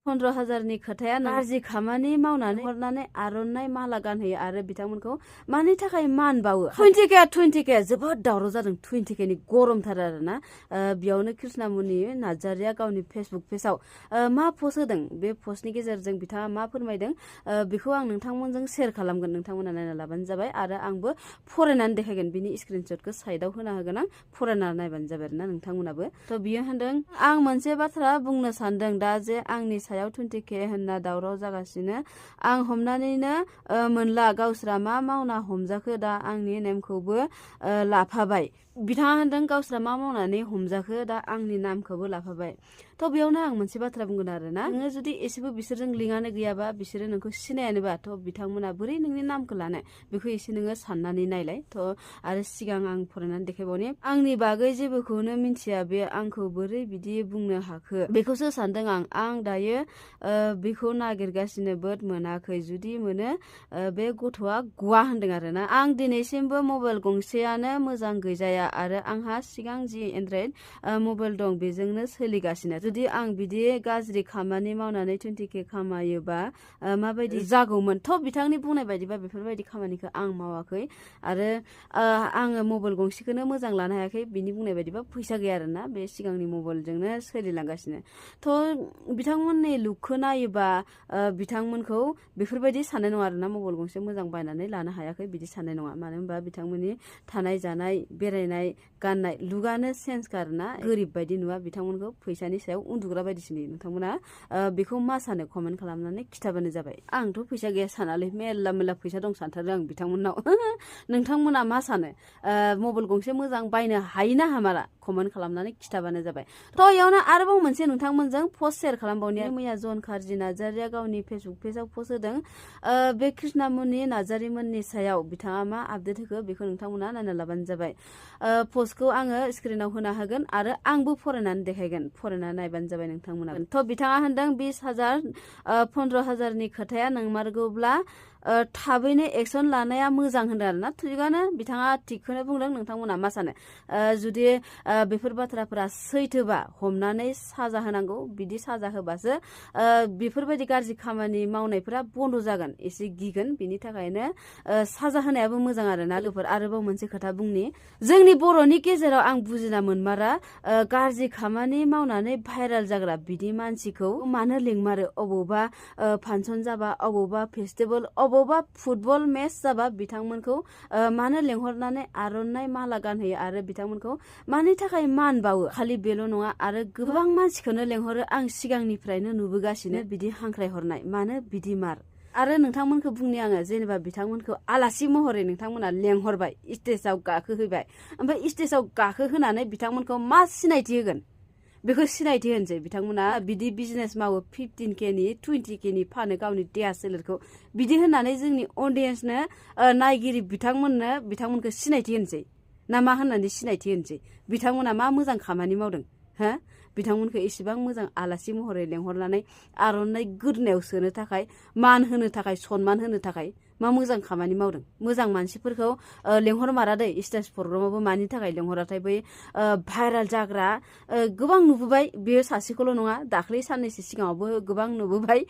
15,000नि खोथाया गाज्रि खामानि मावनानै हरनानै आर'नाइ माला गानहोयो आरो बिथांमोनखौ मानि थाखाय मान बावो 20K जोबोद दावराव जादों 20Kनि गरमथार आरोना बेयावनो कृष्णामुनि नार्जारिया गावनि फेसबुक पेजाव मा पस्ट होदों बे पस्टनि गेजेरजों बिथाङा मा फोरमायदों बेखौ आं नोंथांमोनजों शेयार खालामगोन नोंथांमोना नायना लाबानो जाबाय आरो आंबो फरायनानै देखायगोन बिनि स्क्रिनशटखौ साइडआव होना होगोन आं फरायना नायबानो जाबाय आरोना नोंथांमोनाबो थ' बियो होनदों आं मोनसे बाथ्रा बुंनो सानदों दा जे आंनि सायाव 20K होनना दावराव जागासिनो आं हमनानैनो मोनला गावस्रा मा मावना हमजाखो दा आंनि नेमखौबो लाफाबाय बिथाङा होनदों गावस्रा मा मावनानै हमजाखो दा आंनि नामखौबो लाफाबाय थ' बेयावनो आं मोनसे बाथ्रा बुंगोन आरोना नोङो जुदि एसेबो बिसोरजों लिंकआनो गैयाबा बिसोरो नोंखौ सिनायानोबा थ' बिथांमोना बोरै नोंनि नामखौ लानो बेखौ एसे नोङो साननानै नायलाय थ' आरो सिगां आं फरायनानै देखायबावनि आंनि बागै जेबोखौनो मिथिया बे आंखौ बोरै बिदि बुंनो हाखो बेखौसो सानदों आं दायो बेखौ नागिरगासिनो बाट मोनाखै जुदि मोनो बे गथ'आ गुवा होनदों आरोना आं दिनैसिमबो मबाइल गंसेयानो मोजां गैजाया आरो आंहा सिगां जि एन्ड्रइड मबाइल दं बेजोंनो सोलिगासिनो जुदि आं बिदि गाज्रि खामानि मावनानै 20K खामायोबा माबायदि जागौमोन थ' बिथांनि बुंनाय बायदिबा बेफोरबायदि खामानिखौ आं मावाखै आरो आङो मबाइल गंसेखौनो मोजां लानो हायाखै बिनि बुंनाय बायदिबा फैसा गैया आरोना बे सिगांनि मबाइलजोंनो सोलिलांगासिनो थ' बिथांमोननि लुकखौ नायोबा बिथांमोनखौ बेफोरबायदि साननाय नङा आरोना मबाइल गंसे मोजां बायनानै लानो हायाखै बिदि साननाय नङा मानो होनबा बिथांमोननि थानाय जानाय बेरायनाय गाननाय लुकआनो चेन्जखा आरोना गोरिब बायदि नुवा बिथांमोनखौ फैसानि सायाव उन्दुग्रा बायदिसो नुयो नोंथांमोना बेखौ मा सानो कमेन्ट खालामनानै खिथाबानो जाबाय आंथ' फैसा गैया सानालै मेरला फैसा दं सानथारदों आं बिथांमोननाव नोंथांमोना मा सानो मबाइल गंसे मोजां बायनो हायोना हामारा कमेन्ट खालामनानै खिथाबानो जाबाय थ' इयावनो आरोबाव मोनसे नोंथांमोनजों पस्ट शेयार खालामबावनि मैया जन कार्जि नार्जारिया गावनि फेसबुक पेजाव पस्ट होदों बे कृष्णामुनि नार्जारिमोननि सायाव बिथाङा मा आपडेट होखो बेखौ नोंथांमोना नायना लाबानो जाबाय पस्टखौ आङो स्क्रिनाव होना होगोन आरो आंबो फरायनानै देखायगोन फरायनानै नायबानो जाबाय नोंथांमोना थ' बिथाङा होनदों 20,000 15,000नि खोथाया नंमारगौब्ला थाबैनो एक्सन लानाया मोजां होनदों आरोना थिगानो बिथाङा थिगखौनो बुंदों नोंथांमोना मा सानो जुदि बेफोर बाथ्राफोरा सैथोबा हमनानै साजा होनांगौ बिदि साजा होबासो बेफोरबायदि गाज्रि खामानि मावनायफोरा बन्द' जागोन एसे गिगोन बिनि थाखायनो साजा होनायाबो मोजां आरोना लोगोफोर आरोबाव मोनसे खोथा बुंनि जोंनि बर'नि गेजेराव आं बुजिना मोनमारा गाज्रि खामानि मावनानै भाइरेल जाग्रा बिदि मानसिखौ मानो लिंमारो अबावबा फांसन जाबा अबावबा फेस्टिभेल अबावबा फुटबल मेच जाबा बिथांमोनखौ मानो लेंहरनानै आर'नाइ माला गानहोयो आरो बिथांमोनखौ मानि थाखाय मान बावो खालि बेल' नङा आरो गोबां मानसिखौनो लेंहरो आं सिगांनिफ्रायनो नुबोगासिनो बिदि हांख्रायहरनाय मानो बिदि मार आरो नोंथांमोनखौ बुंनि आङो जेनेबा बिथांमोनखौ आलासि महरै नोंथांमोना लेंहरबाय स्टेजाव गाखोहोबाय ओमफ्राय स्टेजाव गाखोहोनानै बिथांमोनखौ मा सिनायथि होगोन बेखौ सिनायथि होनसै बिथांमोना बिदि बिजनेस मावो 15Kनि 20Kनि फानो गावनि देहा सोलेरखौ बिदि होननानै जोंनि अडियन्सनो नायगिरि बिथांमोनखौ सिनायथि होनसै ना मा होननानै सिनायथि होनसै बिथांमोना मा मोजां खामानि मावदों हो बिथांमोनखौ एसेबां मोजां आलासि महरै लेंहरनानै आर'नाइ गोदोनायाव सोनो थाखाय मान होनो थाखाय सनमान होनो थाखाय मा मोजां खामानि मावदों मोजां मानसिफोरखौ लेंहरमारा दै स्टेज प्रग्रामावबो मानि थाखाय लेंहराथाय बै भाइरेल जाग्रा गोबां नुबोबाय बेयो सासेखौल' नङा दाख्लै साननैसो सिगाङावबो गोबां नुबोबाय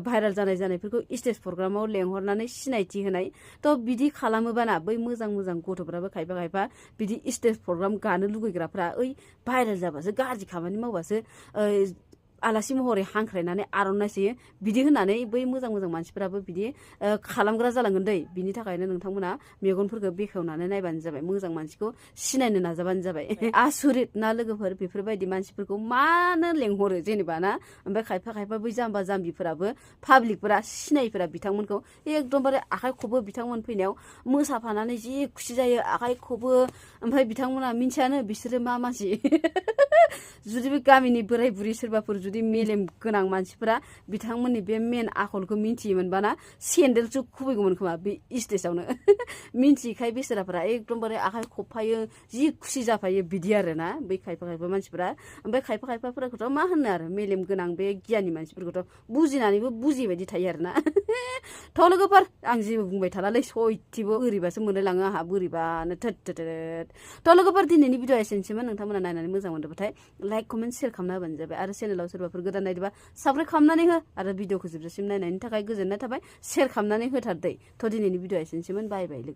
भाइरेल जानायफोरखौ स्टेज प्रग्रामाव लेंहरनानै सिनायथि होनाय थ' बिदि खालामोबाना बै मोजां गथ'फ्राबो खायफा बिदि स्टेज प्रग्राम गानो लुगैग्राफ्रा भाइरेल जाबासो गाज्रि खामानि मावबासो आलासि महरै हांख्रायनानै आर'नाइ सोयो बिदि होननानै बै मोजां मानसिफोराबो बिदि खालामग्रा जालांगोन दै बिनि थाखायनो नोंथांमोना मेगनफोरखौ बेखेवनानै नायबानो जाबाय मोजां मानसिखौ सिनायनो नाजाबानो जाबाय आसुरित ना लोगोफोर बेफोरबायदि मानसिफोरखौ मानो लेंहरो जेनेबा ना ओमफ्राय खायफा बै जाम्बा जाम्बिफोराबो पाब्लिकफोरा सिनायिफोरा बिथांमोनखौ एकदमबारे आखाइ खबो बिथांमोन फैनायाव मोसाफानानै जि खुसि जायो आखाइ खबो ओमफ्राय बिथांमोना मिन्थियानो बिसोरो मा मानसि जुदि बे गामिनि बोराय बुरि सोरबाफोर जुदि मेलेम गोनां मानसिफोरा बिथांमोननि बे मेन आखलखौ मिन्थियोमोनबाना सेन्देलसो खुबैगौमोन खोमा बे स्टेजावनो मिन्थियैखाय बेसोराफोरा एकदमबारे आखाइ खबफायो जि खुसि जाफायो बिदि आरोना बै खायफा मानसिफोरा ओमफ्राय खायफाफोरखौथ' मा होनो आरो मेलेम गोनां बे गियानि मानसिफोरखौथ' बुजिनानैबो बुजियै बायदि थायो आरोना थ' लोगोफोर आं जेबो बुंबाय थालालै सयथिबो बोरैबासो मोनलायलाङो आंहा बोरैबानो थ' लोगोफोर दिनैनि भिडिअ एसेनोसैमोन नोंथांमोना नायनानै मोजां मोनदोंबाथाय लाइक कमेन्ट शेयार खालामना होबानो जाबाय आरो चेनेलाव सोरबा सोरबाफोर गोदान नायदोंबा साबस्क्राइब खालामनानै हो आरो भिडिअखौ जोबजासिम नायनायनि थाखाय गोजोननाय थाबाय शेयार खालामनानै होथार दै थ' दिनैनि भिडिअआ एसेनोसैमोन बाय बाय लोगो